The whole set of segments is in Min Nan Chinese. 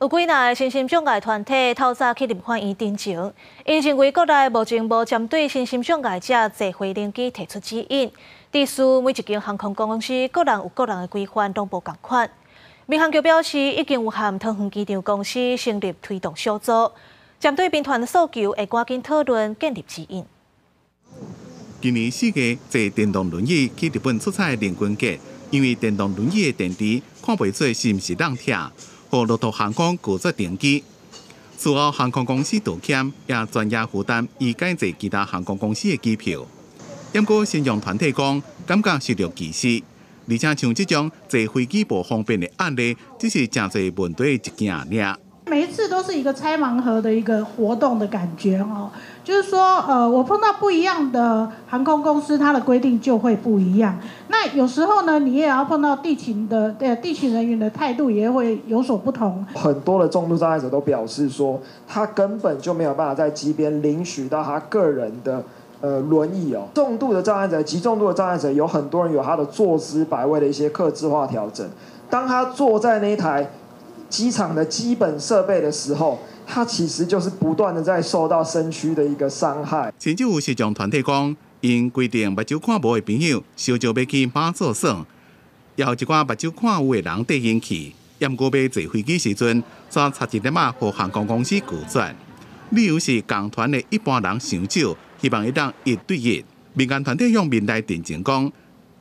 有幾若个身心障礙團體透早去立法院陳情，𪜶認為國內目前無針對身心障礙者坐飛行機提出指引，致使每一間航空公司各人有各人的規範，攏無仝款。民航局表示，已經有和桃園機場公司成立推動小組，針對民團訴求，會趕緊討論建立指引。今年4月坐電動輪椅去日本出差的林君傑，因為電動輪椅的電池看袂出是毋是挵鐵，予樂途航空拒絕登機。事後航空公司道歉，也全額負擔伊改坐其他航空公司的機票。毋過身障團體講，感覺受著歧視，而且像這種坐飛機無方便的案例，只是誠濟問題的一件爾。每一次都是一個拆盲盒的一個活動的感覺哦，就是說，我碰到不一樣的航空公司，它的規定就會不一樣。那有時候呢，你也要碰到地勤的，對地勤人員的態度也會有所不同。很多的重度障礙者都表示說，他根本就沒有辦法在機邊領取到他個人的輪椅哦。重度的障礙者、極重度的障礙者，有很多人有他的坐姿擺位的一些客製化調整。當他坐在那一台機場的基本設備的時候，他其實就是不斷的在受到身軀的一個傷害。甚至有視障團體講，𪜶規定目睭看無的朋友，小少欲去媽祖耍，也有一寡目睭看有的人綴𪜶去，毋過欲坐飛機時陣，煞插一粒仔予航空公司拒絕。理由是仝團的一般人傷少，希望會當一對一。民間團體向民代陳情講，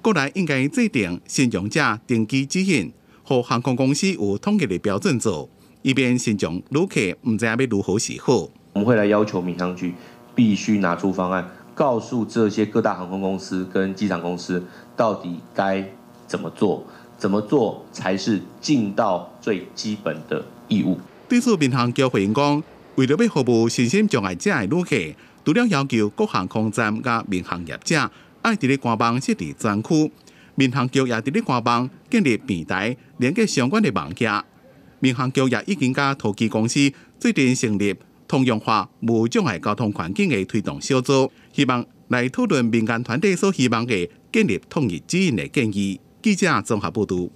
國內應該制定身障者登機指引，予航空公司有統一的標準做，以免身障旅客毋知影欲如何是好。我們會來要求民航局必須拿出方案，告訴這些各大航空公司跟機場公司到底該怎麼做，怎麼做才是盡到最基本的義務。對此，民航局回應講，為著欲服務身心障礙者的旅客，除了要求各航空站佮民航業者愛佇咧官網設置專區，民航局也佇咧官網建立平台，連結相關的網頁。民航局也已經佮桃機公司最近成立通用化無障礙交通環境的推動小組，希望來討論民間團體所希望的建立統一指引的建議。記者綜合報導。